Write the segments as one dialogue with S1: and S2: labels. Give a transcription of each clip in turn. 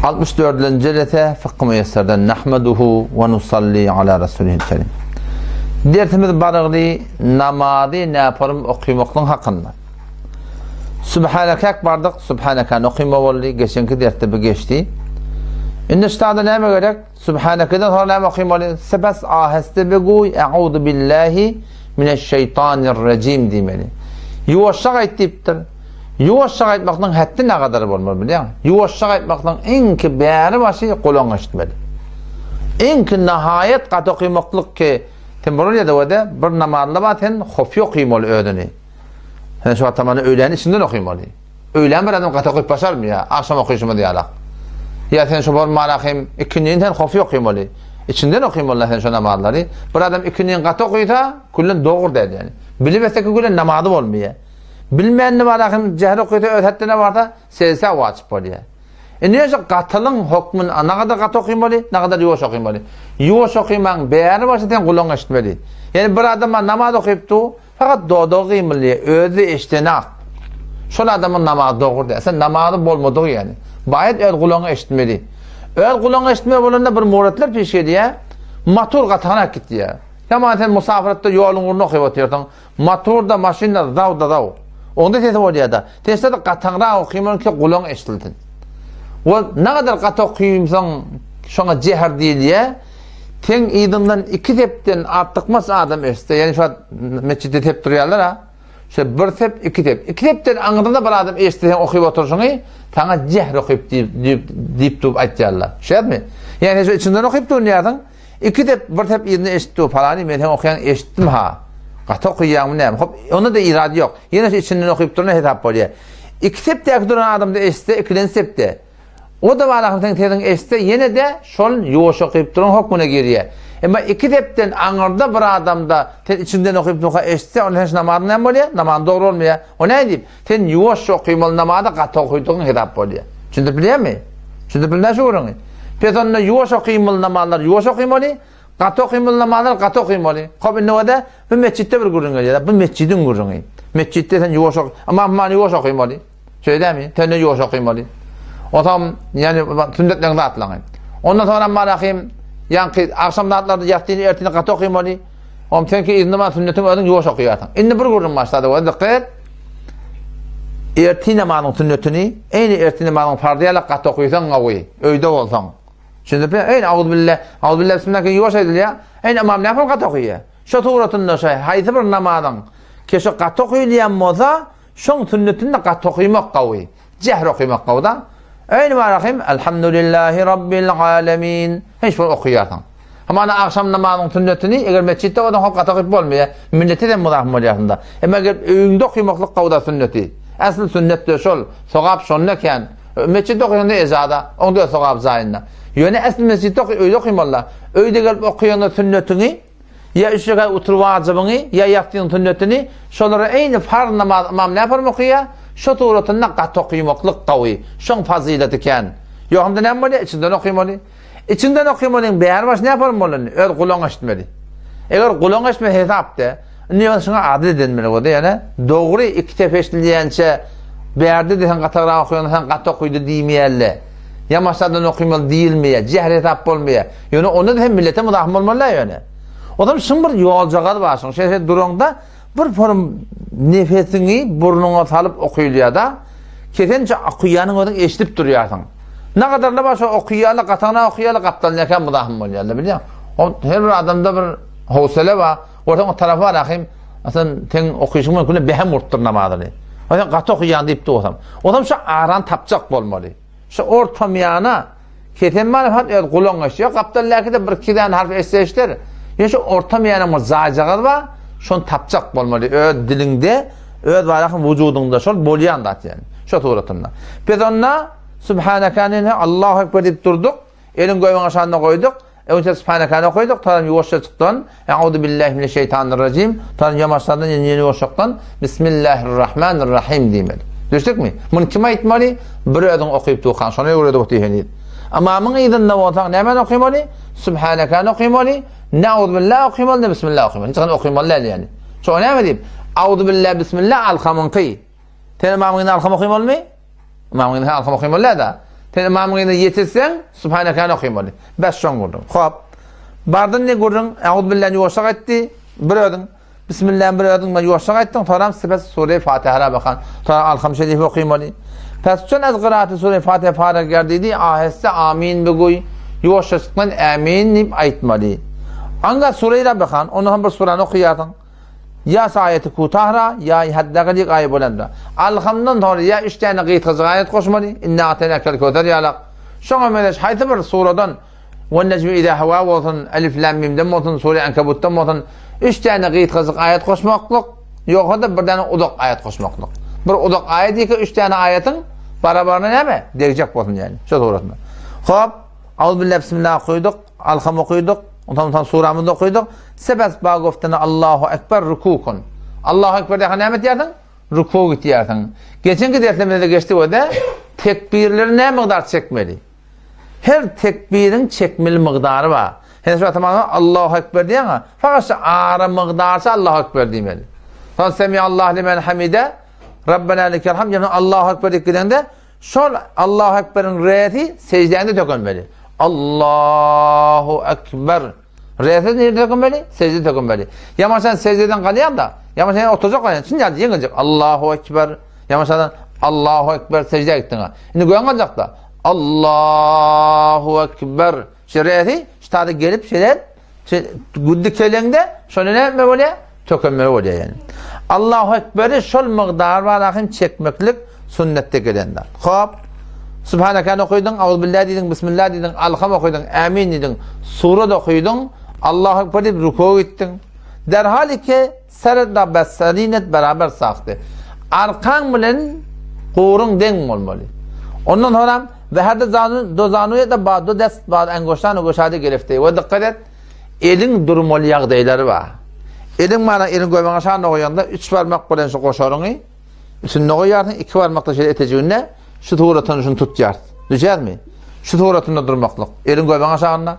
S1: 64-nji jelese Fykh-y Müýesserden Nahmeduhu we nusalli ala Rasulihil Kerim. Dersimiz barygly namazy näporym okymaklyň hakynda. Sübhanekek bardyk, Sübhanekany okyma boldy, geçenki dersde bu geçdi. Indi ştada näme gerek? Sübhanekeden soňra näme okymaly? Sepes aheste beguý E'uzu billahi mineşşeýtanirrejim diýmeli. Ýuwaşjak aýt diýipdir. Ýuwaşjak aýtmaklygyň hetdi nagadar bolmaly bilýäňmi? Ýuwaşjak aýtmaklygyň iňki bäri başy gulagyňa eşitmeli. Iňki nahaýat gaty okymaklyk ki sen bolar ýa-da wede bir namazda bar sen hofy okymaly özüni. Sen şu atamany öýläni içinden okymaly. Öýlän bir adam gaty okyp başarmyýar, agşam okyşymyz ýalak. Ýa sen şu bolmana hem ikindini sen hofy okymaly. Içinden okymaly sen şu namazlary. Bir adam ikindini gaty okysa, küllen dogry däl ýani. Bilip etsek küllen namazy bolmaýar. Bilmänini bar hem jähr okysa öz hetdine barsa, selse wajyp bolýar. Indi şu gatylyň hokmun nagada gaty okymaly, nagada ýuwaş okymaly. Ýuwaş okymaň bäri başy sen gulagyň eşitmeli. Ýani bir adam namaz okyp dur, Fakat dodagy gymylýar, özi eşdenak. Şol adamyň namazy dogry däl. Sen namazy bolmadygy ýaly. Baýat öz gulagyňa eşitmeli. Öz gulagyňa eşitmeli bolanda bir muratlar peş gelýär. Motor gatanak gitýär. Ýaman sen musafirde ýoluň ugrunda okyp otyrsyň. Motorda, maşynda zaw-da zaw. Onda sesi bolýar-da. Sen şeýle gataňrak okymaly ki gulagyň eşidilsin. We nägadar gaty okymsaň şoňa jehr diýilýär. Seň yzyňdan iki sepden artykmaç adam eşitse, ýagny şu wagt metjitde sep durýarlar-a, şo bir sep, iki sep. Iki sepden aňyrda bir adam eşitse seň okyp oturyşyňy, saňa jehr okyp diýip, diýip, diýip durup aýtýarlar. Şeýdmi? Ýagny sen şo içiňden okyp durýarsyň, iki sep, bir sep yzynda eşitdi dur, palany men seň okaýaňy eşitdim-ha. Gaty okaýaňmy näme? Hop, onda-da irady ýok. Ýene şo içinden okyp durana hesap bolýar. Iki sepdäki duran adam-da eşitse, ikilenji sepde. O-da Balahym seň sesiňi eşitse, ýene-de şol ýuwaş okyp duran hokmuna girýär. Emma iki depden aňyrda bir adam-da sen içiňden okyp durka eşitse, onda sen şu namazyň näme bolýar? Namazyň dogry bolmaýar. O näme diýip? Sen ýuwaş okymaly namazy gaty okydygyň hesap bolýar. Düşündirip bilýärmi? Düşündirip bilýär şu gürrüňi? Pes onda ýuwaş okymaly namazlary ýuwaş okymaly, gaty okymaly namazlary gaty okymaly. Hop indi o-da bu metjitde bir gürrüň gelýär. Bu metjidiň gürrüňi. Metjitde sen ýuwaş ok, ymam hümany ýuwaş okymaly. Şeýdemi? Tende ýuwaş okymaly. Onsoň, ýani sünnetleň zatlaryny. Ondan soňra malahym, ýaňky agşam zatlarda ýatdyny ertini gaty okymaly. Om senki yzynda bar sünnetiň özüň ýuwaş okaýarsyň. Indi bir gürrüň başlady. O dikkat. Ertin namazyň sünnetini, eýni ertin namazyň farzy ýaly gaty okysaň gawy, öýde bolsaň. Düşündipmi? Eýni auzbillah, auzbillah bismillah ýuwaş aýdylýar. Eýni ymam näme gaty okaýar? Şo suratynda şo haýsy bir namazyň keşi gaty okylýan bolsa, Şoň sünnetinde gaty okymak gawy. Jehr okymak gawy-da. Eýni-barahym, Elhamdülillahi Rabbil alemin. Hiç bir okaýarsyň. Hamana agşam namazyň sünnetini eger metjitde bolsaň hop gaty okyp bolmaýar. Millete sen muzahym bolýarsyň-da. Emma eger öýüňde okymaklyk gawy-da sünneti. Äsli sünnet-de şol. Sogap şonda kän. Metjitde okaýanda ejada, oňda sogap jaýynda. Ýöne äsli metjitde oky, öýde okymaly-da. Öýde gelip okaýanda sünnetiňi Ýa üç rekat utur wajybyňy, ýa ýatsynyň sünnetini, şolara eýni farz namaz ymam näform okaýar, şo suratynda gaty okymaklyk gawy, şoň fazyleti kän. Ýogsam-da näme bolýar, içiňden okymaly. Içiňden okymalyň bäri başy näform bolany, öz gulagyň eşitmeli. Eger gulagyň eşitmese hesap-da, indi ýöne şuňa adyl edilmeli boldy, ýöne dogry iki sep eşidilýänçä bärde de sen gatagrak okaýaň, sen gaty okydy diýmeýärler. Ýa maşadan okymaly diýilmeýär, jehr hesap bolmaýar. Ýöne onda-da hem millete muzahym bolmaly-da ýöne. Ozal şuň bir ýoljagaz bar şuň. Şeýle duraňda bir forum nefesiňi burnuňa salyp okylýar-da. Kesençe okuýanyň özüň eşidip durýarsyň. Nagadarla bar şo okuýarlar, gatagyna okuýarlar, gapdalynda muzahym bolýarlar, bilýäň. O her bir adamda bir howsala bar. Görseň o tarapy bar ahim. Aslyn seň okyşyň mümkin behem urupdyr namazyny. O sen gaty okuýaň diýip dursaň. Ozam şu arany tapjak bolmaly. Şu ortamyana Kesen bar hat öz gulagyňa eşidýär. Gapdaldaky-da bir iki däne harp eşitse eşider. Ýöne şu orta miýanyň bir jaýjagazy bar, şony tapjak bolmaly. Öz diliňde, öz barakyň wujudyňda şol bolýan zat ýani. Şo suratynda. Biz onda Subhanakany Allahu ekber diýip durduk. Eliň göbegiň aşagynda goýduk. Öňçe Subhanakany okaýdyk, taran ýuwaşja çykdan, Euzu billahi mineşşeýtanirrajim, taran ýamaşlardan ýene ýene ýuwaşjakdan Bismillahirrahmanirrahim diýmeli. Düşdükmi? Muny kim aýtmaly? Bir özüň okyp durkaň, şony öwredip otyr heniz. Ymamyň yzynda bolsaň nämäni okymaly? Subhanakany okymaly, ne Euzubillah okymaly, ne Bismillah okymaly. Hiç haçan okymaly däl ýani. Şo näme diýip? Euzubillah, Bismillah alhamyňky. Sen ymamyň yzynda alham okymalymy? Ymamyň yzynda alham okymaly däl-de. Sen ymamyň ýerine ýetirseň, Subhanekany okymaly. Bes şoň gürrüň. Hop. Bardyn ne gürrüň? Euzubillahny ýuwaşak aýtdy. Bir özüň. Bismillahny bir özüň ben ýuwaşak aýtdyň. Soram sipes sure Fatiha bakan. Sonra Alham Şerif okymaly. Pes çün az gyraaty sure Fatiha farag gerdidi. Aheste amin beguý. Ýuwaşjakdan amin diýip aýtmaly. Anga sure bakan. Onu hem bir surany okaýarsyň. Ýa aýaty kutahra, ýa hadda aýy bolanda. Alhamdan soňra ýa üç tane gysgajyk aýat goşmaly. Inna atenakel köser ýalak. Şoňa meňzeş haýsy bir suradan Wen nejmi izâ hewâ bolsun, Elif lam mimden bolsun, Sure Ankabutdan bolsun, üç tane gysgajyk aýat goşmaklyk, ýogsa-da bir tane uzak aýat goşmaklyk. Bir uzak aýat ýeke üç tane aýatyň barabaryna näme? Degjek bolsun ýani. Şu suratynda. Hop, Auzubillah bismillah okaýdyk, Alham okaýdyk, ondan soň suramyzy okaýdyk. Sebes bagoftana Allahu ekber ruku kun. Allahu ekber diýen näme diýersiň? Ruku gitýärsiň. Geçenki derslerimizde geçdi we tekbirleri näme mukdar çekmeli? Her tekbiriň çekmeli mukdary bar. Sen şu atamana Allahu ekber diýýäň, fakat şu ara mukdarça Allahu ekber diýmeli. Soň semi Allah limen hamide Rabbena lekel hamd ýa Allahu ekber diýip gidende Şol Allahu Ekberiň resi sejdäňde tökünmeli. Allahu Ekber. Resi nirde tökünmeli? Secde tökünmeli. Ýa sen secdeden galýaň da, ýa sen oturjak bolýaň, çyn ýaly ýeňiljek. Allahu Ekber. Ýa sen Allahu Ekber secde gitdiň. Indi göň galjak da. Allahu Ekber. Şu resi şu gelip şeýle Güldük keleňde şony näme bolýar? Tökenmeli bolýar ýani. Allahu Ekberi şol mukdar barahyn çekmeklik sünnetde gelendir. Hop. Subhanakany okudyň, Auzubillah diýdiň, Bismillah diýdiň, Alham okudyň, Amin diýdiň, sura da okudyň, Allahu Ekber diýip rukuwa gitdiň. Derhal iki serda besarinet beraber sahty. Arkaň bilen guruň deň bolmaly. Ondan soňra Ve her zanu do zanuýa da ba do dest ba engoştan goşady gelifdi. We dikkat et. Eliň durmaly ýagdaýlary bar. Eliň mana eliň göbegiň aşagyna goýanda üç barmak bilen şu goşaryňy üstünde goýarsyň, iki barmakda şeýle etejiginde şu suratyny şuny tutýar. Düşýärmi? Şu suratynda durmaklyk. Eliň göbegiň aşagynda.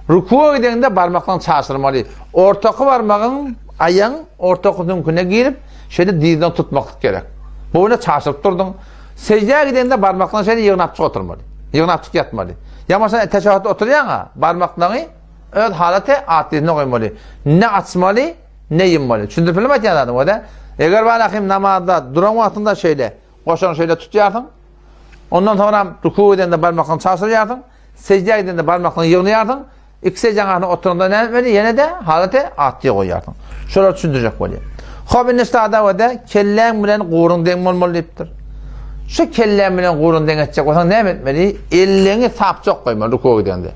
S1: Rukuwa gidende barmaklaryňy çaşyrmaly. Ortaky barmagyň aýaň ortaky süňküne girip, şeýle dizden tutmaklyk gerek. Bu bilen çaşyryp durduň. Sejdä gidende barmaklaryňy şeýle ýygnapjyk oturmaly. Ýygnapjyk ýatmaly. Ýa bolsa teşehhütde oturýaň-a, barmaklaryňy öz halaty atdysyna goýmaly. Ne açmaly, ne ýummaly. Düşündirip bildim aýtýan zadymy, o-da? Eger barahym namazda duran wagtyňda şeýle, goşaňy şeýle tutýarsyň. Ondan soňra ruku edende barmaklaryňy çaşyrýarsyň. Sejdä gidende barmaklaryňy ýygnaýarsyň. Iki sejdeň arasynda oturanda näme etmeli? Ýene-de halaty atdyya goýýarsyň. Şolary düşündirjek bolýar. Hop indi sada we kelläň bilen guruň deň bolmaly diýipdir. Şu kelläň bilen guruň deň etjek bolsaň näme etmeli? Elleňi sapjak goýmaly rukuwa gidende.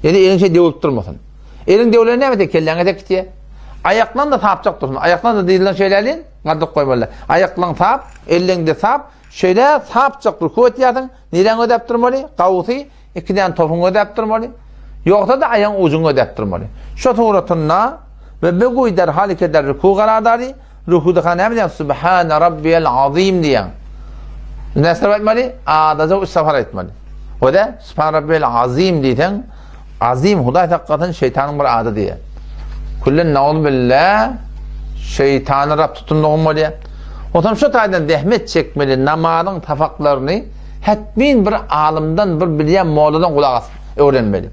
S1: Ýani eliň şey döwülip durmasyn. Eliň döwülende näme etýär? Kelläňe tek gitýär. Aýaklan da sapjak dursun. Aýaklan da diýilen şeýleli, galdyryp goýmaly. Aýaklaň sap, elleň de sap, şeýle sapjak ruku etýärsiň. Niräňi ödäp durmaly? Gawusy iki däne topuňy ödäp durmaly. Ýogsa-da aýagyň ujuňy ödäp durmaly. Şo suratynda we beguý derhal eder ruku garadary, rukuda ha näme diýýäň? Subhane rabbiyel azim diýýäň. Näsini aýtmaly? Adaja üç sapar aýtmaly. O-da Subhane rabbiyel azim diýseň, azim Hudaý saklasyn şeýtanyň bir ady diýýär. Küllen nauzbillah şeýtany Rab tutundygym bolýar. Otam şu taýdan zähmet çekmeli namazyň sapaklaryny hetmin bir alymdan, bir bilýän molladan gulak asyp öwrenmeli.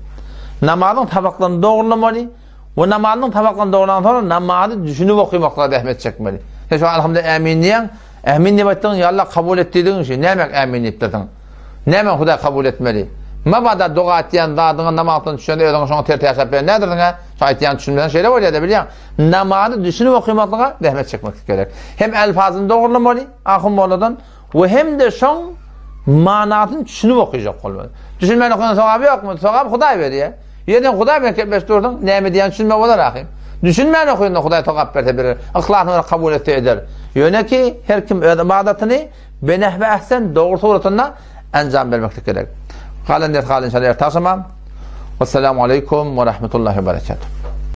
S1: Namazyň sapaklaryny dogrulamaly we namazyň sapaklaryny dogrulan soňra namazy düşünip okamaklyga zähmet çekmeli. Sen şu alhamdulillah ämin diýýäň, ämin diýip aýtdyň, ýa Allah kabul et diýdigiň şu, näme ämin diýipdirsiň? Näme Hudaý kabul etmeli? Mabada doga etýän zadyňa namazdan düşende özüňe şoňa ters ýaşap beren nädirsiň hä? Şu aýtýan düşünmeseň şeýle bolýar-da bilýäň. Namazy düşünip okamaklyga zähmet çekmek gerek. Hem elfazyny dogrulamaly ahun molladan we hem-de şoň manasyny düşünip okayacak bolmaly. Düşünmän okaýan sogaby ýokmy? Sogap Hudaý berýär. Ýerden Hudaý bilen gepleşip dursaň, näme diýýän düşünme bolar ahym. Düşünmän okaýanda Hudaý sogap berse berer, yhlasyna görä kabul etse eder. Ýöne ki, her kim öz ybadatyny Benehwe ahsen dogry suratynda enjam bermeklik gerek. Galan ders galan inşallah erte agşama. Wesselamu aleýkum we rahmetullahi we berekatuh.